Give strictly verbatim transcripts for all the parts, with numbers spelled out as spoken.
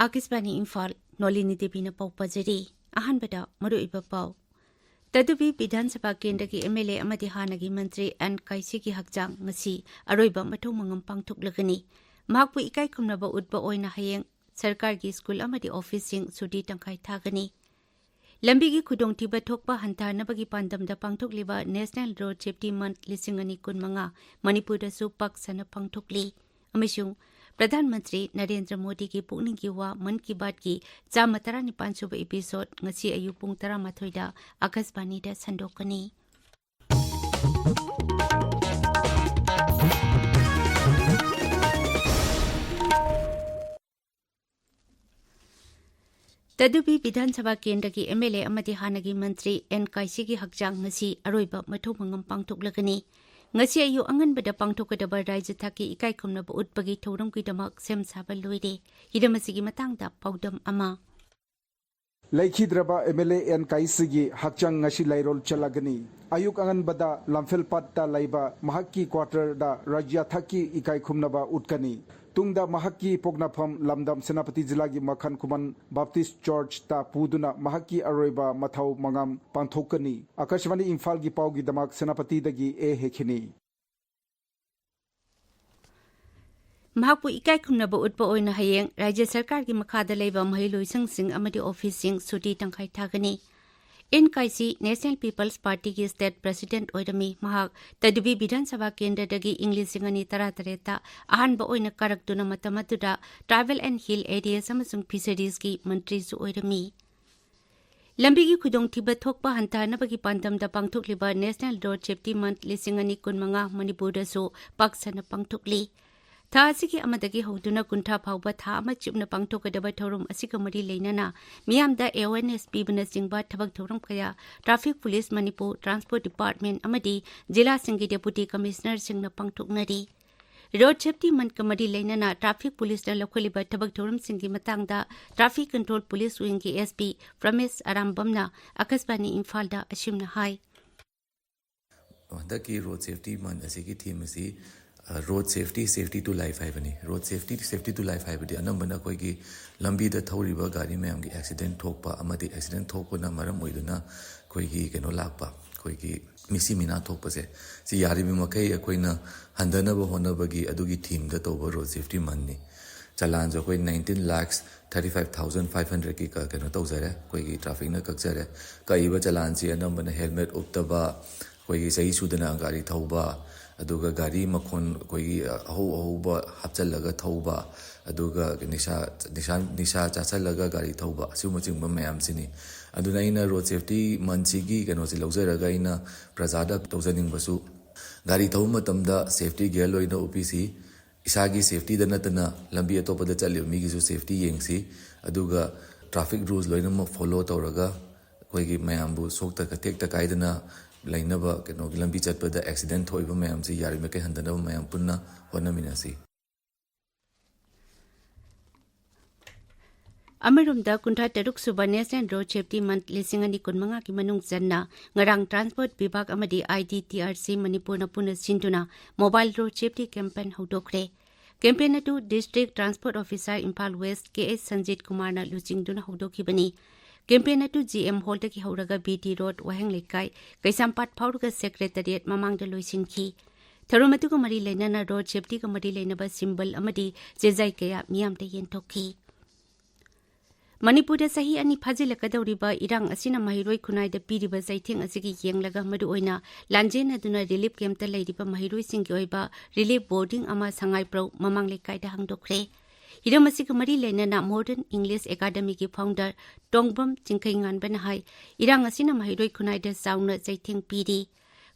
ꯑꯥꯀꯥꯁꯕꯥꯅꯤ ꯏꯝꯐꯥꯜ, ꯅꯣꯂꯤꯅꯤ ꯗꯦꯕꯤꯅ ꯄꯥꯎ ꯄꯥꯖꯔꯤ꯫ ꯑꯍꯥꯟꯕꯗ ꯃꯔꯨꯑꯣꯏꯕ ꯄꯥꯎ꯫ ꯇꯗꯨꯕꯤ ꯕꯤꯙꯥꯟ ꯁꯚꯥ ꯀꯦꯟꯗ꯭ꯔꯒꯤ ꯑꯦꯝ ꯑꯦꯜ ꯑꯦ ꯑꯃꯗꯤ ꯍꯥꯟꯅꯒꯤ ꯃꯟꯇ꯭ꯔꯤ ꯑꯦꯟ ꯀꯥꯏꯁꯤꯒꯤ ꯍꯛꯆꯥꯡ ꯉꯁꯤ ꯑꯔꯣꯏꯕ ꯃꯊꯧ ꯃꯉꯝ ꯄꯥꯡꯊꯣꯛꯂꯒꯅꯤ꯫ ꯃꯍꯥꯛꯄꯨ ꯏꯀꯥꯏ ꯈꯨꯝꯅꯕ ꯎꯠꯄ ꯑꯣꯏꯅ ꯍꯌꯦꯡ ꯁꯔꯀꯥꯔꯒꯤ ꯁ꯭ꯀꯨꯜ ꯑꯃꯗꯤ ꯑꯣꯐꯤꯁꯁꯤꯡ ꯁꯨꯇꯤ ꯇꯪꯈꯥꯏ ꯊꯥꯒꯅꯤ꯫ ꯂꯝꯕꯤꯒꯤ ꯈꯨꯗꯣꯡꯊꯤꯕ ꯊꯣꯛꯄ ꯍꯟꯊꯍꯟꯅꯕꯒꯤ ꯄꯥꯟꯗꯝꯗ ꯄꯥꯡꯊꯣꯛꯂꯤꯕ National Road Safety Month ꯂꯤꯁꯤꯡ ꯑꯅꯤ ꯀꯨꯟꯃꯉꯥ ꯃꯅꯤꯄꯨꯔꯗꯁꯨ ꯄꯥꯛ ꯁꯟꯅ ꯄꯥꯡꯊꯣꯛꯂꯤ꯫ ꯑꯃꯁꯨꯡ ꯄ꯭ꯔꯙꯥꯟ ꯃꯟꯇ꯭ꯔꯤ ꯅꯔꯦꯟꯗ꯭ꯔ ꯃꯣꯗꯤꯒꯤ ꯄꯨꯛꯅꯤꯡꯒꯤ ꯋꯥ ꯃꯟ ꯀꯤ ꯕꯥꯠꯀꯤ ꯆꯥꯝꯃ ꯇꯔꯥꯅꯤꯄꯥꯟ ꯁꯨꯕ episode ꯉꯁꯤ ꯑꯌꯨꯛ ꯄꯨꯡ ꯇꯔꯥꯃꯥꯊꯣꯏꯗ ꯑꯥꯀꯥꯁꯕꯥꯅꯤꯗ ꯁꯟꯗꯣꯛꯀꯅꯤ꯫ ꯇꯗꯨꯕꯤ ꯕꯤꯙꯥꯟ ꯁꯚꯥ ꯀꯦꯟꯗ꯭ꯔꯒꯤ ꯑꯦꯝ ꯑꯦꯜ ꯑꯦ ꯑꯃꯗꯤ ꯍꯥꯟꯅꯒꯤ ꯃꯟꯇ꯭ꯔꯤ ꯑꯦꯟ ꯀꯥꯏꯁꯤꯒꯤ ꯍꯛꯆꯥꯡ ꯉꯁꯤ ꯑꯔꯣꯏꯕ ꯃꯊꯧ ꯃꯉꯝ ꯄꯥꯡꯊꯣꯛꯂꯒꯅꯤ꯫ ꯉꯁꯤ ꯑꯌꯨꯛ ꯑꯉꯟꯕꯗ ꯄꯥꯡꯊꯣꯛꯀꯗꯕ ꯔꯥꯖ꯭ꯌ ꯊꯥꯛꯀꯤ ꯏꯀꯥꯏ ꯈꯨꯝꯅꯕ ꯎꯠꯄꯒꯤ ꯊꯧꯔꯝꯒꯤꯗꯃꯛ ꯁꯦꯝ ꯁꯥꯕ ꯂꯣꯏꯔꯦ꯫ ꯍꯤꯔꯝ ꯑꯁꯤꯒꯤ ꯃꯇꯥꯡꯗ ꯄꯥꯎꯗꯝ ꯑꯃ꯫ ꯂꯩꯈꯤꯗ꯭ꯔꯕ ꯑꯦꯝ ꯑꯦꯜ ꯑꯦ ꯑꯦꯟ ꯀꯥꯏꯁꯤꯒꯤ ꯍꯛꯆꯥꯡ ꯉꯁꯤ ꯂꯩꯔꯣꯜ ꯆꯠꯂꯒꯅꯤ꯫ ꯑꯌꯨꯛ ꯑꯉꯟꯕꯗ ꯂꯝꯐꯦꯜꯄꯥꯠꯇ ꯂꯩꯕ ꯃꯍꯥꯛꯀꯤ ꯀ꯭ꯋꯥꯇꯔꯗ ꯔꯥꯖ꯭ꯌ ꯊꯥꯛꯀꯤ ꯏꯀꯥꯏ ꯈꯨꯝꯅꯕ ꯎꯠꯀꯅꯤ꯫ ꯇꯨꯡꯗ ꯃꯍꯥꯛꯀꯤ ꯄꯣꯛꯅꯐꯝ ꯂꯝꯗꯝ ꯁꯦꯅꯥꯄꯇꯤ ꯖꯤꯂꯥꯒꯤ ꯃꯈꯟ ꯈꯨꯃꯟ ꯕꯥꯞꯇꯤꯁ ꯆꯔꯆꯇ ꯄꯨꯗꯨꯅ ꯃꯍꯥꯛꯀꯤ ꯑꯔꯣꯏꯕ ꯃꯊꯧ ꯃꯉꯝ ꯄꯥꯡꯊꯣꯛꯀꯅꯤ꯫ ꯑꯥꯀꯥꯁꯕꯥꯅꯤ ꯏꯝꯐꯥꯜꯒꯤ ꯄꯥꯎꯒꯤꯗꯃꯛ ꯁꯦꯅꯥꯄꯇꯤꯗꯒꯤ ꯑꯦ ꯍꯦꯈꯤꯅꯤ꯫ ꯃꯍꯥꯛꯄꯨ ꯏꯀꯥꯏ ꯈꯨꯝꯅꯕ ꯎꯠꯄ ꯑꯣꯏꯅ ꯍꯌꯦꯡ ꯔꯥꯖ꯭ꯌ ꯁꯔꯀꯥꯔꯒꯤ ꯃꯈꯥꯗ ꯂꯩꯕ ꯃꯍꯩꯂꯣꯏꯁꯪꯁꯤꯡ ꯑꯃꯗꯤ ꯑꯣꯐꯤꯁꯁꯤꯡ ꯁꯨꯇꯤ ꯇꯪꯈꯥꯏ ꯊꯥꯒꯅꯤ꯫ ꯑꯦꯟ ꯀꯥꯏꯁꯤ National People's Partyꯒꯤ state president ꯑꯣꯏꯔꯝꯃꯤ꯫ ꯃꯍꯥꯛ ꯇꯗꯨꯕꯤ ꯕꯤꯙꯥꯟ ꯁꯚꯥ ꯀꯦꯟꯗ꯭ꯔꯗꯒꯤ ꯏꯪ ꯂꯤꯁꯤꯡ ꯑꯅꯤ ꯇꯔꯥꯇꯔꯦꯠꯇ ꯑꯍꯥꯟꯕ ꯑꯣꯏꯅ ꯀꯥꯔꯛꯇꯨꯅ ꯃꯇꯝ ꯑꯗꯨꯗ Tribal and Hill Affairs ꯑꯃꯁꯨꯡ Fisheriesꯀꯤ ꯃꯟꯇ꯭ꯔꯤꯁꯨ ꯑꯣꯏꯔꯝꯃꯤ꯫ ꯂꯝꯕꯤꯒꯤ ꯈꯨꯗꯣꯡꯊꯤꯕ ꯊꯣꯛꯄ ꯍꯟꯊꯍꯟꯅꯕꯒꯤ ꯄꯥꯟꯗꯝꯗ ꯄꯥꯡꯊꯣꯛꯂꯤꯕ National Road Safety Month ꯂꯤꯁꯤꯡ ꯑꯅꯤ ꯀꯨꯟꯃꯉꯥ ꯃꯅꯤꯄꯨꯔꯗꯁꯨ ꯄꯥꯛ ꯁꯟꯅ ꯄꯥꯡꯊꯣꯛꯂꯤ꯫ ꯊꯥ ꯑꯁꯤꯒꯤ ꯑꯃꯗꯒꯤ ꯍꯧꯗꯨꯅ ꯀꯨꯟꯊ꯭ꯔꯥ ꯐꯥꯎꯕ ꯊꯥ ꯑꯃ ꯆꯨꯞꯅ ꯄꯥꯡꯊꯣꯛꯀꯗꯕ ꯊꯧꯔꯝ ꯑꯁꯤꯒ ꯃꯔꯤ ꯂꯩꯅꯅ ꯃꯤꯌꯥꯝꯗ awareness ꯄꯤꯕꯅꯆꯤꯡꯕ ꯊꯕꯛ ꯊꯧꯔꯝ ꯀꯌꯥ Traffic Police Manipur, Transport Department ꯑꯃꯗꯤ ꯖꯤꯂꯥꯁꯤꯡꯒꯤ deputy commissionerꯁꯤꯡꯅ ꯄꯥꯡꯊꯣꯛꯅꯔꯤ꯫ Road Safety Monthꯀ ꯃꯔꯤ ꯂꯩꯅꯅ Traffic Policeꯅ ꯂꯧꯈꯠꯂꯤꯕ ꯊꯕꯛ ꯊꯧꯔꯝꯁꯤꯡꯒꯤ ꯃꯇꯥꯡꯗ Traffic Control Police Wingꯒꯤ S P ꯄ꯭ꯔꯃꯦꯁ ꯑꯔꯥꯝꯕꯝꯅ ꯑꯥꯀꯥꯁꯕꯥꯅꯤ ꯏꯝꯐꯥꯜꯗ ꯑꯁꯨꯝꯅ ꯍꯥꯏ꯫ ꯍꯟꯗꯛꯀꯤ Road Safety Month ꯑꯁꯤꯒꯤ theme ꯑꯁꯤ road safety, safety to life ꯍꯥꯏꯕꯅꯤ꯫ Road safety, safety to life ꯍꯥꯏꯕꯗꯤ ꯑꯅꯝꯕꯅ ꯑꯩꯈꯣꯏꯒꯤ ꯂꯝꯕꯤꯗ ꯊꯧꯔꯤꯕ ꯒꯥꯔꯤ ꯃꯌꯥꯝꯒꯤ ꯑꯦꯛꯁꯤꯗꯦꯟ ꯊꯣꯛꯄ ꯑꯃꯗꯤ ꯑꯦꯛꯁꯤꯗꯦꯟ ꯊꯣꯛꯄꯅ ꯃꯔꯝ ꯑꯣꯏꯗꯨꯅ ꯑꯩꯈꯣꯏꯒꯤ ꯀꯩꯅꯣ ꯂꯥꯛꯄ, ꯑꯩꯈꯣꯏꯒꯤ ꯃꯤꯁꯤ ꯃꯤꯅꯥ ꯊꯣꯛꯄꯁꯦ, ꯁꯤ ꯌꯥꯔꯤꯕ ꯃꯈꯩ ꯑꯩꯈꯣꯏꯅ ꯍꯟꯊꯅꯕ ꯍꯣꯠꯅꯕꯒꯤ ꯑꯗꯨꯒꯤ ꯊꯤꯝꯗ ꯇꯧꯕ ꯔꯣꯗ ꯁꯦꯐꯇꯤ ꯃꯟꯅꯤ꯫ ꯆꯂꯥꯟꯁꯨ ꯑꯩꯈꯣꯏ nineteen lakhs thirty five thousand five hundredꯀꯤ ꯀꯩꯅꯣ ꯇꯧꯖꯔꯦ, ꯑꯩꯈꯣꯏꯒꯤ ꯇ꯭ꯔꯥꯐꯤꯛꯅ ꯀꯛꯆꯔꯦ꯫ ꯀꯛꯏꯕ ꯆꯂꯥꯟꯁꯤ ꯑꯅꯝꯕꯅ ꯍꯦꯜꯃꯦꯠ ꯎꯞꯇꯕ, ꯑꯩꯈꯣꯏꯒꯤ ꯆꯍꯤ ꯁꯨꯗꯅ ꯒꯥꯔꯤ ꯊꯧꯕ, ꯑꯗꯨꯒ ꯒꯥꯔꯤ ꯃꯈꯣꯟ ꯑꯩꯈꯣꯏꯒꯤ ꯑꯍꯧ ꯑꯍꯧꯕ ꯍꯥꯞꯆꯜꯂꯒ ꯊꯧꯕ, ꯑꯗꯨꯒ ꯅꯤꯁꯥ, ꯅꯤꯁꯥ, ꯅꯤꯁꯥ ꯆꯥꯁꯜꯂꯒ ꯒꯥꯔꯤ ꯊꯧꯕ, ꯑꯁꯤꯒꯨꯝꯕꯆꯤꯡꯕ ꯃꯌꯥꯝꯁꯤꯅꯤ꯫ ꯑꯗꯨꯅ ꯑꯩꯅ ꯔꯣꯗ ꯁꯦꯐꯇꯤ ꯃꯟꯁꯤꯒꯤ ꯀꯩꯅꯣꯁꯤ ꯂꯧꯖꯔꯒ ꯑꯩꯅ ꯄ꯭ꯔꯖꯥꯗ ꯇꯧꯖꯅꯤꯡꯕꯁꯨ, ꯒꯥꯔꯤ ꯊꯧꯕ ꯃꯇꯝꯗ ꯁꯦꯐꯇꯤ ꯒꯤꯌꯔ ꯂꯣꯏꯅ ꯎꯞꯄꯤꯁꯤ꯫ ꯏꯁꯥꯒꯤ ꯁꯦꯐꯇꯤꯗ ꯅꯠꯇꯅ ꯂꯝꯕꯤ ꯑꯇꯣꯞꯄꯗ ꯆꯠꯂꯤꯕ ꯃꯤꯒꯤꯁꯨ ꯁꯦꯐꯇꯤ ꯌꯦꯡꯁꯤ꯫ ꯑꯗꯨꯒ ꯇ꯭ꯔꯥꯐꯤꯛ ꯔꯨꯜꯁ ꯂꯣꯏꯅꯃꯛ ꯐꯣꯂꯣ ꯇꯧꯔꯒ ꯑꯩꯈꯣꯏꯒꯤ ꯃꯌꯥꯝꯕꯨ ꯁꯣꯛꯇ ꯇꯦꯛꯇ ꯀꯥꯏꯗꯅ ꯂꯩꯅꯕ, ꯀꯩꯅꯣꯒꯤ ꯂꯝꯕꯤ ꯆꯠꯄꯗ ꯑꯦꯛꯁꯤꯗꯦꯟ ꯊꯣꯛꯏꯕ ꯃꯌꯥꯝꯁꯤ ꯌꯥꯔꯤꯕꯃꯈꯩ ꯍꯟꯊꯅꯕ ꯃꯌꯥꯝ ꯄꯨꯟꯅ ꯍꯣꯠꯅꯃꯤꯟꯅꯁꯤ꯫ ꯑꯃꯔꯣꯝꯗ, ꯀꯨꯟꯊ꯭ꯔꯥ ꯇꯔꯨꯛ ꯁꯨꯕ National Road Safety Month ꯂꯤꯁꯤꯡ ꯑꯅꯤ ꯀꯨꯟꯃꯉꯥꯒꯤ ꯃꯅꯨꯡ ꯆꯟꯅ ꯉꯔꯥꯡ ꯇ꯭ꯔꯥꯟꯁꯄꯣꯔꯠ ꯕꯤꯚꯥꯒ ꯑꯃꯗꯤ IDTRC ꯃꯅꯤꯄꯨꯔꯅ ꯄꯨꯟꯅ ꯁꯤꯟꯗꯨꯅ ꯃꯣꯕꯥꯏꯜ ꯔꯣꯗ ꯁꯦꯐꯇꯤ ꯀꯦꯝꯄꯦꯟ ꯍꯧꯗꯣꯛꯈ꯭ꯔꯦ꯫ ꯀꯦꯝꯄꯦꯟ ꯑꯗꯨ district transport officer Imphal west K S Sanjit ꯀꯨꯃꯥꯔꯅ ꯂꯨꯆꯤꯡꯗꯨꯅ ꯍꯧꯗꯣꯛꯈꯤꯕꯅꯤ꯫ ꯀꯦꯝꯄꯦꯟ ꯑꯗꯨ ꯖꯤ ꯑꯦꯝ ꯍꯣꯜꯗꯒꯤ ꯍꯧꯔꯒ ꯕꯤ ꯇꯤ ꯔꯣꯗ, ꯋꯥꯍꯦꯡ ꯂꯩꯀꯥꯏ, ꯀꯩꯁꯥꯝꯄꯥꯠ ꯐꯥꯎꯔꯒ ꯁꯦꯀ꯭ꯔꯦꯇꯔꯤꯌꯦꯠ ꯃꯃꯥꯡꯗ ꯂꯣꯏꯁꯤꯟꯈꯤ꯫ ꯊꯧꯔꯝ ꯑꯗꯨꯒ ꯃꯔꯤ ꯂꯩꯅꯅ ꯔꯣꯗ ꯁꯦꯐꯇꯤꯒ ꯃꯔꯤ ꯂꯩꯅꯕ ꯁꯤꯝꯕꯜ ꯑꯃꯗꯤ ꯆꯦꯖꯥꯏ ꯀꯌꯥ ꯃꯤꯌꯥꯝꯗ ꯌꯦꯟꯊꯣꯛꯈꯤ꯫ ꯃꯅꯤꯄꯨꯔꯗ ꯆꯍꯤ ꯑꯅꯤ ꯐꯥꯖꯤꯜꯂꯛꯀꯗꯧꯔꯤꯕ ꯏꯔꯥꯡ ꯑꯁꯤꯅ ꯃꯍꯩꯔꯣꯏ ꯈꯨꯟꯅꯥꯏꯗ ꯄꯤꯔꯤꯕ ꯆꯩꯊꯦꯡ ꯑꯁꯤꯒꯤ ꯌꯦꯡꯂꯒ ꯃꯔꯨꯑꯣꯏꯅ ꯂꯥꯟꯖꯦꯟꯅꯗꯨꯅ ꯔꯤꯂꯤꯐ ꯀꯦꯝꯞꯇ ꯂꯩꯔꯤꯕ ꯃꯍꯩꯔꯣꯏꯁꯤꯡꯒꯤ ꯑꯣꯏꯕ ꯔꯤꯂꯤꯐ ꯕꯣꯔꯗꯤꯡ ꯑꯃ ꯁꯉꯥꯏꯄ꯭ꯔꯧ ꯃꯃꯥꯡ ꯂꯩꯀꯥꯏꯗ ꯍꯥꯡꯗꯣꯛꯈ꯭ꯔꯦ꯫ ꯍꯤꯔꯝ ꯑꯁꯤꯒ ꯃꯔꯤ ꯂꯩꯅꯅ Modern English Academyꯒꯤ founder ꯇꯣꯡꯕꯝ ꯆꯤꯡꯈꯩꯉꯥꯟꯕꯅ ꯍꯥꯏ, ꯏꯔꯥꯡ ꯑꯁꯤꯅ ꯃꯍꯩꯔꯣꯏ ꯈꯨꯟꯅꯥꯏꯗ ꯆꯥꯎꯅ ꯆꯩꯊꯦꯡ ꯄꯤꯔꯤ꯫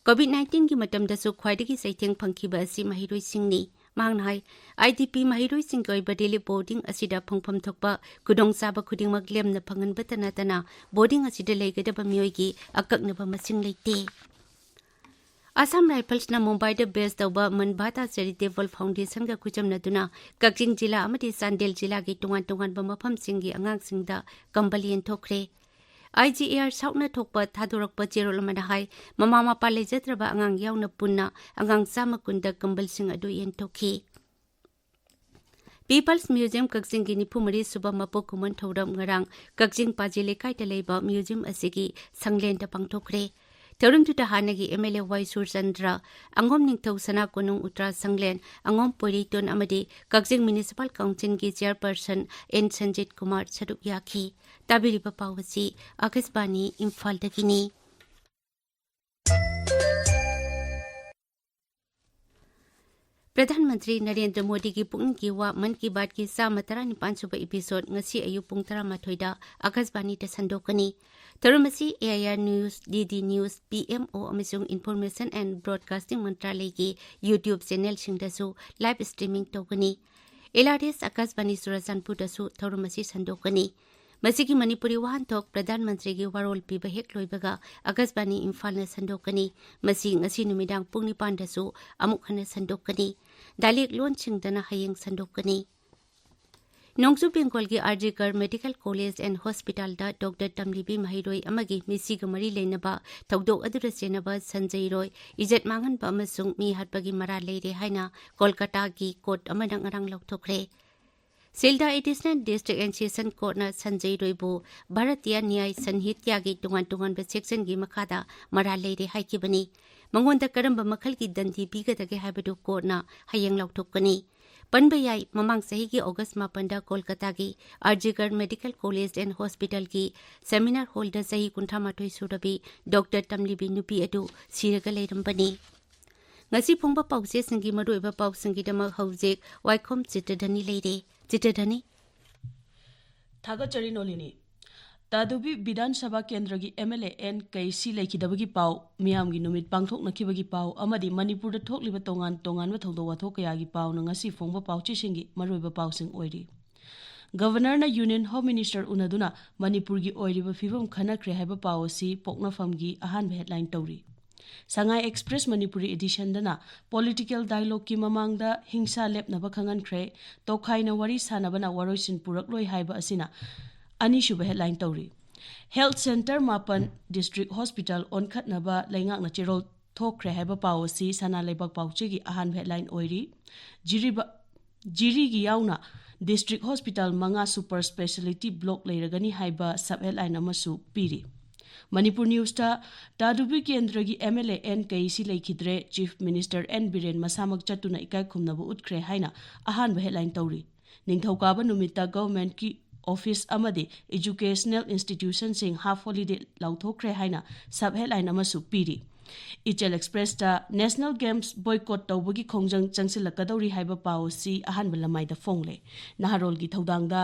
ꯀꯣꯚꯤꯗ ꯅꯥꯏꯟꯇꯤꯟꯒꯤ ꯃꯇꯝꯗꯁꯨ ꯈ꯭ꯋꯥꯏꯗꯒꯤ ꯆꯩꯊꯦꯡ ꯐꯪꯈꯤꯕ ꯑꯁꯤ ꯃꯍꯩꯔꯣꯏꯁꯤꯡꯅꯤ꯫ ꯃꯍꯥꯛꯅ ꯍꯥꯏ, IDP ꯃꯍꯩꯔꯣꯏꯁꯤꯡꯒꯤ ꯑꯣꯏꯕ ꯔꯤꯂꯤꯐ ꯕꯣꯔꯗꯤꯡ ꯑꯁꯤꯗ ꯐꯪꯐꯝ ꯊꯣꯛꯄ ꯈꯨꯗꯣꯡꯆꯥꯕ ꯈꯨꯗꯤꯡꯃꯛ ꯂꯦꯝꯅ ꯐꯪꯍꯟꯕꯇ ꯅꯠꯇꯅ ꯕꯣꯔꯗꯤꯡ ꯑꯁꯤꯗ ꯂꯩꯒꯗꯕ ꯃꯤꯑꯣꯏꯒꯤ ꯑꯀꯛꯅꯕ ꯃꯁꯤꯡ ꯂꯩꯇꯦ꯫ ꯑꯁꯥꯝ ꯔꯥꯏꯐꯜꯁꯅ ꯃꯨꯝꯕꯥꯏꯗ ꯕꯦꯁ ꯇꯧꯕ ꯃꯟꯚꯥꯇꯥ ꯆꯦꯔꯤꯇꯦꯕꯜ ꯐꯥꯎꯟꯗꯦꯁꯟꯒ ꯈꯨꯠꯆꯝꯅꯗꯨꯅ ꯀꯛꯆꯤꯡ ꯖꯤꯂꯥ ꯑꯃꯗꯤ ꯆꯥꯟꯗꯦꯜ ꯖꯤꯂꯥꯒꯤ ꯇꯣꯉꯥꯟ ꯇꯣꯉꯥꯟꯕ ꯃꯐꯝꯁꯤꯡꯒꯤ ꯑꯉꯥꯡꯁꯤꯡꯗ ꯀꯝꯕꯜ ꯌꯦꯟꯊꯣꯛꯈ꯭ꯔꯦ꯫ ꯑꯥꯏ ꯖꯤ ꯑꯦ ꯑꯥꯔ ꯁꯥꯎꯠꯅ ꯊꯣꯛꯄ ꯊꯥꯗꯣꯔꯛꯄ ꯆꯦꯔꯣꯜ ꯑꯃꯗ ꯍꯥꯏ, ꯃꯃꯥ ꯃꯄꯥ ꯂꯩꯖꯗ꯭ꯔꯕ ꯑꯉꯥꯡ ꯌꯥꯎꯅ ꯄꯨꯟꯅ ꯑꯉꯥꯡ ꯆꯥꯝꯃ ꯀꯨꯟꯗ ꯀꯝꯕꯜꯁꯤꯡ ꯑꯗꯨ ꯌꯦꯟꯊꯣꯛꯈꯤ꯫ ꯄꯤꯄꯜꯁ ꯃ꯭ꯌꯨꯖꯤꯌꯝ ꯀꯛꯆꯤꯡꯒꯤ ꯅꯤꯐꯨ ꯃꯔꯤ ꯁꯨꯕ ꯃꯄꯣꯛ ꯀꯨꯝꯑꯣꯟ ꯊꯧꯔꯝ ꯉꯔꯥꯡ ꯀꯛꯆꯤꯡ ꯄꯥꯖꯤ ꯂꯩꯀꯥꯏꯗ ꯂꯩꯕ ꯃ꯭ꯌꯨꯖꯤꯌꯝ ꯑꯁꯤꯒꯤ ꯁꯪꯂꯦꯟꯗ ꯄꯥꯡꯊꯣꯛꯈ꯭ꯔꯦ꯫ ꯊꯧꯔꯝꯗꯨꯗ ꯍꯥꯟꯅꯒꯤ ꯑꯦꯝ ꯑꯦꯜ ꯑꯦ ꯋꯥꯏ ꯁꯨꯔꯆꯟꯗ꯭ꯔ, ꯑꯉꯣꯝ ꯅꯤꯡꯊꯧ ꯁꯅꯥ ꯀꯣꯅꯨꯡ ꯎꯇ꯭ꯔꯥ ꯁꯪꯂꯦꯟ, ꯑꯉꯣꯝ ꯄꯣꯏꯔꯩꯇꯣꯟ ꯑꯃꯗꯤ ꯀꯛꯆꯤꯡ ꯃ꯭ꯌꯨꯅꯤꯁꯤꯄꯥꯜ ꯀꯥꯎꯟꯁꯤꯜꯒꯤ ꯆꯦꯌꯔꯄꯔꯁꯟ ꯑꯦꯟ ꯁꯟꯖꯤꯠ ꯀꯨꯃꯥꯔ ꯁꯔꯨꯛ ꯌꯥꯈꯤ꯫ ꯇꯥꯕꯤꯔꯤꯕ ꯄꯥꯎ ꯑꯁꯤ ꯑꯥꯀꯥꯁꯕꯥꯅꯤ ꯏꯝꯐꯥꯜꯗꯒꯤꯅꯤ꯫ ꯄ꯭ꯔꯙꯥꯟ ꯃꯟꯇ꯭ꯔꯤ ꯅꯔꯦꯟꯗ꯭ꯔ ꯃꯣꯗꯤꯒꯤ ꯄꯨꯛꯅꯤꯡꯒꯤ ꯋꯥ ꯃꯟ ꯀꯤ ꯕꯥꯠꯀꯤ ꯆꯥꯝꯃ ꯇꯔꯥꯅꯤꯄꯥꯟ ꯁꯨꯕ episode ꯉꯁꯤ ꯑꯌꯨꯛ ꯄꯨꯡ ꯇꯔꯥꯃꯥꯊꯣꯏꯗ ꯑꯥꯀꯥꯁꯕꯥꯅꯤꯗ ꯁꯟꯗꯣꯛꯀꯅꯤ꯫ ꯊꯧꯔꯝ ꯑꯁꯤ A I R News, D D News, P M O ꯑꯃꯁꯨꯡ Information and Broadcasting ꯃꯟꯇ꯭ꯔꯥꯂꯌꯒꯤ YouTube channelꯁꯤꯡꯗꯁꯨ live streaming ꯇꯧꯒꯅꯤ꯫ ꯑꯦꯜ ꯑꯥꯔ ꯑꯦꯁ ꯑꯥꯀꯥꯁꯕꯥꯅꯤ ꯆꯨꯔꯆꯥꯟꯄꯨꯔꯗꯁꯨ ꯊꯧꯔꯝ ꯑꯁꯤ ꯁꯟꯗꯣꯛꯀꯅꯤ꯫ ꯃꯁꯤꯒꯤ ꯃꯅꯤꯄꯨꯔꯤ ꯋꯥꯍꯟꯊꯣꯛ ꯄ꯭ꯔꯙꯥꯟ ꯃꯟꯇ꯭ꯔꯤꯒꯤ ꯋꯥꯔꯣꯜ ꯄꯤꯕ ꯍꯦꯛ ꯂꯣꯏꯕꯒ ꯑꯥꯀꯥꯁꯕꯥꯅꯤ ꯏꯝꯐꯥꯜꯅ ꯁꯟꯗꯣꯛꯀꯅꯤ꯫ ꯃꯁꯤ ꯉꯁꯤ ꯅꯨꯃꯤꯗꯥꯡ ꯄꯨꯡ ꯅꯤꯄꯥꯟꯗꯁꯨ ꯑꯃꯨꯛ ꯍꯟꯅ ꯁꯟꯗꯣꯛꯀꯅꯤ꯫ ꯗꯥꯏꯂꯦꯛ ꯂꯣꯟꯁꯤꯡꯗꯅ ꯍꯌꯦꯡ ꯁꯟꯗꯣꯛꯀꯅꯤ꯫ ꯅꯣꯡꯆꯨꯞ ꯕꯦꯡꯒꯣꯜꯒꯤ ꯑꯥꯔ ꯖꯤ ꯀꯔ ꯃꯦꯗꯤꯀꯦꯜ ꯀꯣꯂꯦꯖ ꯑꯦꯟ ꯍꯣꯁꯄꯤꯇꯥꯜꯗ ꯗꯣꯛꯇꯔ ꯇꯝꯂꯤꯕꯤ ꯃꯍꯩꯔꯣꯏ ꯑꯃꯒꯤ ꯃꯤꯁꯤꯒ ꯃꯔꯤ ꯂꯩꯅꯕ ꯊꯧꯗꯣꯛ ꯑꯗꯨꯗ ꯆꯦꯟꯅꯕ ꯁꯟꯖꯩ ꯔꯣꯏ ꯏꯖꯠ ꯃꯥꯡꯍꯟꯕ ꯑꯃꯁꯨꯡ ꯃꯤ ꯍꯥꯠꯄꯒꯤ ꯃꯔꯥꯜ ꯂꯩꯔꯦ ꯍꯥꯏꯅ ꯀꯣꯜꯀꯇꯥꯒꯤ ꯀꯣꯔꯠ ꯑꯃꯅ ꯉꯔꯥꯡ ꯂꯥꯎꯊꯣꯛꯈ꯭ꯔꯦ꯫ Sealdah additional district and session ꯀꯣꯔꯠꯅ ꯁꯟꯖꯩ ꯔꯣꯏꯕꯨ ꯚꯥꯔꯇꯤꯌꯥ ꯅ꯭ꯌꯥꯌ ꯁꯟꯍꯤꯇ꯭ꯌꯥꯒꯤ ꯇꯣꯉꯥꯟ ꯇꯣꯉꯥꯟꯕ ꯁꯦꯛꯁꯟꯒꯤ ꯃꯈꯥꯗ ꯃꯔꯥꯜ ꯂꯩꯔꯦ ꯍꯥꯏꯈꯤꯕꯅꯤ꯫ ꯃꯉꯣꯟꯗ ꯀꯔꯝꯕ ꯃꯈꯜꯒꯤ ꯗꯟꯗꯤ ꯄꯤꯒꯗꯒꯦ ꯍꯥꯏꯕꯗꯨ ꯀꯣꯔꯠꯅ ꯍꯌꯦꯡ ꯂꯥꯎꯊꯣꯛꯀꯅꯤ꯫ ꯄꯟꯕ ꯌꯥꯏ, ꯃꯃꯥꯡ ꯆꯍꯤꯒꯤ ꯑꯣꯒꯁ ꯃꯥꯄꯟꯗ ꯀꯣꯜꯀꯇꯥꯒꯤ ꯑꯥꯔ ꯖꯤ ꯀꯔ ꯃꯦꯗꯤꯀꯦꯜ ꯀꯣꯂꯦꯖ ꯑꯦꯟ ꯍꯣꯁꯄꯤꯇꯥꯜꯒꯤ ꯁꯦꯃꯤꯅꯥꯔ ꯍꯣꯜꯗ ꯆꯍꯤ ꯀꯨꯟꯊ꯭ꯔꯥ ꯃꯥꯊꯣꯏ ꯁꯨꯔꯕꯤ ꯗꯣꯛꯇꯔ ꯇꯝꯂꯤꯕꯤ ꯅꯨꯄꯤ ꯑꯗꯨ ꯁꯤꯔꯒ ꯂꯩꯔꯝꯕꯅꯤ꯫ ꯉꯁꯤ ꯐꯣꯡꯕ ꯄꯥꯎꯆꯦꯁꯤꯡꯒꯤ ꯃꯔꯨꯑꯣꯏꯕ ꯄꯥꯎꯁꯤꯡꯒꯤꯗꯃꯛ ꯍꯧꯖꯤꯛ ꯋꯥꯏꯈꯣꯝ ꯆꯤꯇ꯭ꯔꯙꯅꯤ ꯂꯩꯔꯦ꯫ ꯆꯤꯇ꯭ꯔꯙꯅꯤ꯫ ꯊꯥꯒꯠꯆꯔꯤ ꯅꯣꯂꯤꯅꯤ꯫ ꯇꯥꯗꯨꯕꯤ ꯕꯤꯙꯥꯟ ꯁꯚꯥ ꯀꯦꯟꯗ꯭ꯔꯒꯤ ꯑꯦꯝ ꯑꯦꯜ ꯑꯦ ꯑꯦꯟ ꯀꯩꯁꯤ ꯂꯩꯈꯤꯗꯕꯒꯤ ꯄꯥꯎ, ꯃꯤꯌꯥꯝꯒꯤ ꯅꯨꯃꯤꯠ ꯄꯥꯡꯊꯣꯛꯅꯈꯤꯕꯒꯤ ꯄꯥꯎ ꯑꯃꯗꯤ ꯃꯅꯤꯄꯨꯔꯗ ꯊꯣꯛꯂꯤꯕ ꯇꯣꯉꯥꯟ ꯇꯣꯉꯥꯟꯕ ꯊꯧꯗꯣꯛ ꯋꯥꯊꯣꯛ ꯀꯌꯥꯒꯤ ꯄꯥꯎꯅ ꯉꯁꯤ ꯐꯣꯡꯕ ꯄꯥꯎꯆꯦꯁꯤꯡꯒꯤ ꯃꯔꯨꯑꯣꯏꯕ ꯄꯥꯎꯁꯤꯡ ꯑꯣꯏꯔꯤ꯫ ꯒꯕꯔꯅꯔꯅ ꯌꯨꯅꯤꯌꯟ ꯍꯣꯝ ꯃꯤꯅꯤꯁꯇꯔ ꯎꯅꯗꯨꯅ ꯃꯅꯤꯄꯨꯔꯒꯤ ꯑꯣꯏꯔꯤꯕ ꯐꯤꯕꯝ ꯈꯟꯅꯈ꯭ꯔꯦ ꯍꯥꯏꯕ ꯄꯥꯎ ꯑꯁꯤ ꯄꯣꯛꯅꯐꯝꯒꯤ ꯑꯍꯥꯟꯕ ꯍꯦꯗꯂꯥꯏꯟ ꯇꯧꯔꯤ꯫ ꯁꯉꯥꯏ ꯑꯦꯛꯁꯄ꯭ꯔꯦꯁ ꯃꯅꯤꯄꯨꯔꯤ ꯑꯦꯗꯤꯁꯟꯗꯅ ꯄꯣꯂꯤꯇꯤꯀꯦꯜ ꯗꯥꯏꯂꯣꯒꯀꯤ ꯃꯃꯥꯡꯗ ꯍꯤꯡꯁꯥ ꯂꯦꯞꯅꯕ ꯈꯪꯍꯟꯈ꯭ꯔꯦ, ꯇꯣꯈꯥꯏꯅ ꯋꯥꯔꯤ ꯁꯥꯟꯅꯕꯅ ꯋꯥꯔꯣꯏꯁꯤꯟ ꯄꯨꯔꯛꯂꯣꯏ ꯍꯥꯏꯕ ꯑꯁꯤꯅ ꯑꯅꯤꯁꯨꯕ ꯍꯦꯗꯂꯥꯏꯟ ꯇꯧꯔꯤ꯫ Health Centre ꯃꯥꯄꯟ District Hospital ꯑꯣꯟꯈꯠꯅꯕ ꯂꯩꯉꯥꯛꯅ ꯆꯦꯔꯣꯜ ꯊꯣꯛꯈ꯭ꯔꯦ ꯍꯥꯏꯕ ꯄꯥꯎ ꯑꯁꯤ ꯁꯅꯥ ꯂꯩꯕꯥꯛ ꯄꯥꯎꯆꯦꯒꯤ ꯑꯍꯥꯟꯕ headline ꯑꯣꯏꯔꯤ꯫ ꯖꯤꯔꯤꯕ-, ꯖꯤꯔꯤꯒꯤ ꯌꯥꯎꯅ District Hospital ꯃꯉꯥ super speciality block ꯂꯩꯔꯒꯅꯤ ꯍꯥꯏꯕ sub headline ꯑꯃꯁꯨ ꯄꯤꯔꯤ꯫ ꯃꯅꯤꯄꯨꯔ Newsꯇ ꯇꯥꯗꯨꯕꯤ ꯀꯦꯟꯗ꯭ꯔꯒꯤ MLA ꯑꯦꯟ ꯀꯩꯁꯤ ꯂꯩꯈꯤꯗ꯭ꯔꯦ, Chief Minister ꯑꯦꯟ ꯕꯤꯔꯦꯟ ꯃꯁꯥꯃꯛ ꯆꯠꯇꯨꯅ ꯏꯀꯥꯏ ꯈꯨꯝꯅꯕ ꯎꯠꯈ꯭ꯔꯦ ꯍꯥꯏꯅ ꯑꯍꯥꯟꯕ headline ꯇꯧꯔꯤ꯫ ꯅꯤꯡꯊꯧꯀꯥꯕ ꯅꯨꯃꯤꯠꯇ governmentꯀꯤ office ꯑꯃꯗꯤ educational institutionꯁꯤꯡ half holiday ꯂꯥꯎꯊꯣꯛꯈ꯭ꯔꯦ ꯍꯥꯏꯅ sub headline ꯑꯃꯁꯨ ꯄꯤꯔꯤ꯫ ꯏꯆꯦꯜ Expressꯇ National Games boycott ꯇꯧꯕꯒꯤ ꯈꯣꯡꯖꯪ ꯆꯪꯁꯤꯜꯂꯛꯀꯗꯧꯔꯤ ꯍꯥꯏꯕ ꯄꯥꯎ ꯑꯁꯤ ꯑꯍꯥꯟꯕ ꯂꯃꯥꯏꯗ ꯐꯣꯡꯂꯦ꯫ ꯅꯍꯥꯔꯣꯜꯒꯤ ꯊꯧꯗꯥꯡꯗ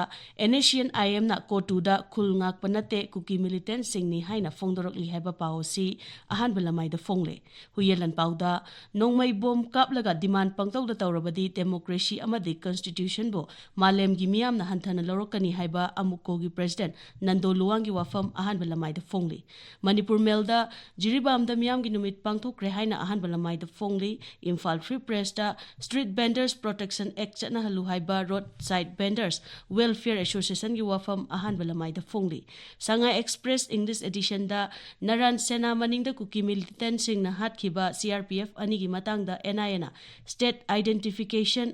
NSCN-IMꯅ COTUꯗ ꯈꯨꯜ ꯉꯥꯛꯄ ꯅꯠꯇꯦ, ꯀꯨꯀꯤ militantꯁꯤꯡꯅꯤ ꯍꯥꯏꯅ ꯐꯣꯡꯗꯣꯔꯛꯂꯤ ꯍꯥꯏꯕ ꯄꯥꯎ ꯑꯁꯤ ꯑꯍꯥꯟꯕ ꯂꯃꯥꯏꯗ ꯐꯣꯡꯂꯦ꯫ ꯍꯨꯏꯌꯦꯟ ꯂꯥꯟꯄꯥꯎꯗ ꯅꯣꯡꯃꯩ ꯕꯣꯝ ꯀꯥꯞꯂꯒ demand ꯄꯪꯇꯧꯗ ꯇꯧꯔꯕꯗꯤ democracy ꯑꯃꯗꯤ constitutionꯕꯨ ꯃꯥꯂꯦꯝꯒꯤ ꯃꯤꯌꯥꯝꯅ ꯍꯟꯊꯅ ꯂꯧꯔꯛꯀꯅꯤ ꯍꯥꯏꯕ ꯑꯃꯨꯀꯣꯒꯤ president ꯅꯟꯗꯣ ꯂꯨꯋꯥꯡꯒꯤ ꯋꯥꯐꯝ ꯑꯍꯥꯟꯕ ꯂꯃꯥꯏꯗ ꯐꯣꯡꯂꯤ꯫ ꯃꯅꯤꯄꯨꯔ Mailꯗ ꯖꯤꯔꯤꯕꯥꯝꯗ ꯃꯤꯌꯥꯝꯒꯤ ꯅꯨꯃꯤꯠ ꯄꯥꯡꯊꯣꯛꯈ꯭ꯔꯦ ꯍꯥꯏꯅ ꯑꯍꯥꯟꯕ ꯂꯃꯥꯏꯗ ꯐꯣꯡꯂꯤ꯫ Imphal Free Pressꯇ Street Vendors Protection Act ꯆꯠꯅꯍꯜꯂꯨ ꯍꯥꯏꯕ Roadside Vendors Welfare Associationꯒꯤ ꯋꯥꯐꯝ ꯑꯍꯥꯟꯕ ꯂꯃꯥꯏꯗ ꯐꯣꯡꯂꯤ꯫ ꯁꯉꯥꯏ Express English editionꯗ ꯅꯔꯥꯟ ꯁꯦꯅꯥ ꯃꯅꯤꯡꯗ ꯀꯨꯀꯤ militantꯁꯤꯡꯅ ꯍꯥꯠꯈꯤꯕ CRPF ꯑꯅꯤꯒꯤ ꯃꯇꯥꯡꯗ NIAꯅ state identification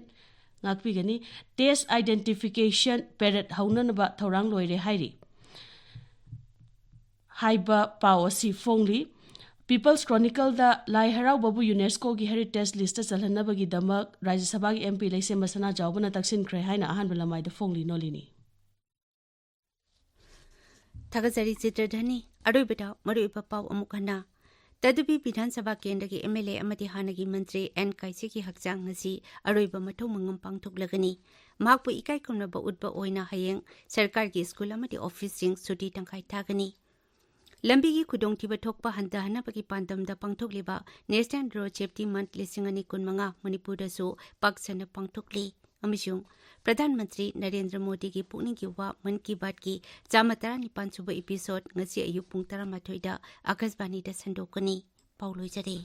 ꯉꯥꯛꯄꯤꯒꯅꯤ, test identification parade ꯍꯧꯅꯅꯕ ꯊꯧꯔꯥꯡ ꯂꯣꯏꯔꯦ ꯍꯥꯏꯔꯤ ꯍꯥꯏꯕ ꯄꯥꯎ ꯑꯁꯤ ꯐꯣꯡꯂꯤ꯫ People's Chronicleꯗ ꯂꯥꯏ ꯍꯔꯥꯎꯕꯕꯨ UNESCOꯒꯤ heritage listꯇ ꯆꯜꯍꯟꯅꯕꯒꯤꯗꯃꯛ ꯔꯥꯖ꯭ꯌ ꯁꯚꯥꯒꯤ MP ꯂꯩꯁꯦꯝꯕ ꯁꯅꯥꯖꯥꯎꯕꯅ ꯇꯛꯁꯤꯟꯈ꯭ꯔꯦ ꯍꯥꯏꯅ ꯑꯍꯥꯟꯕ ꯂꯃꯥꯏꯗ ꯐꯣꯡꯂꯤ꯫ ꯅꯣꯂꯤꯅꯤ꯫ ꯊꯥꯒꯠꯆꯔꯤ ꯆꯤꯇ꯭ꯔꯙꯅꯤ꯫ ꯑꯔꯣꯏꯕꯗ ꯃꯔꯨꯑꯣꯏꯕ ꯄꯥꯎ ꯑꯃꯨꯛ ꯍꯟꯅ꯫ ꯇꯗꯨꯕꯤ ꯕꯤꯙꯥꯟ ꯁꯚꯥ ꯀꯦꯟꯗ꯭ꯔꯒꯤ MLA ꯑꯃꯗꯤ ꯍꯥꯟꯅꯒꯤ ꯃꯟꯇ꯭ꯔꯤ ꯑꯦꯟ ꯀꯥꯏꯁꯤꯒꯤ ꯍꯛꯆꯥꯡ ꯉꯁꯤ ꯑꯔꯣꯏꯕ ꯃꯊꯧ ꯃꯉꯝ ꯄꯥꯡꯊꯣꯛꯂꯒꯅꯤ꯫ ꯃꯍꯥꯛꯄꯨ ꯏꯀꯥꯏ ꯈꯨꯝꯅꯕ ꯎꯠꯄ ꯑꯣꯏꯅ ꯍꯌꯦꯡ ꯁꯔꯀꯥꯔꯒꯤ ꯁ꯭ꯀꯨꯜ ꯑꯃꯗꯤ ꯑꯣꯐꯤꯁꯁꯤꯡ ꯁꯨꯇꯤ ꯇꯪꯈꯥꯏ ꯊꯥꯒꯅꯤ꯫ ꯂꯝꯕꯤꯒꯤ ꯈꯨꯗꯣꯡꯊꯤꯕ ꯊꯣꯛꯄ ꯍꯟꯊꯍꯟꯅꯕꯒꯤ ꯄꯥꯟꯗꯝꯗ ꯄꯥꯡꯊꯣꯛꯂꯤꯕ National Road Safety Month ꯂꯤꯁꯤꯡ ꯑꯅꯤ ꯀꯨꯟꯃꯉꯥ ꯃꯅꯤꯄꯨꯔꯗꯁꯨ ꯄꯥꯛ ꯁꯟꯅ ꯄꯥꯡꯊꯣꯛꯂꯤ꯫ ꯑꯃꯁꯨꯡ ꯄ꯭ꯔꯙꯥꯟ ꯃꯟꯇ꯭ꯔꯤ ꯅꯔꯦꯟꯗ꯭ꯔ ꯃꯣꯗꯤꯒꯤ ꯄꯨꯛꯅꯤꯡꯒꯤ ꯋꯥ ꯃꯟ ꯀꯤ ꯕꯥꯠꯀꯤ ꯆꯥꯝꯃ ꯇꯔꯥꯅꯤꯄꯥꯟ ꯁꯨꯕ episode ꯉꯁꯤ ꯑꯌꯨꯛ ꯄꯨꯡ ꯇꯔꯥꯃꯥꯊꯣꯏꯗ ꯑꯥꯀꯥꯁꯕꯥꯅꯤꯗ ꯁꯟꯗꯣꯛꯀꯅꯤ꯫ ꯄꯥꯎ ꯂꯣꯏꯖꯔꯦ꯫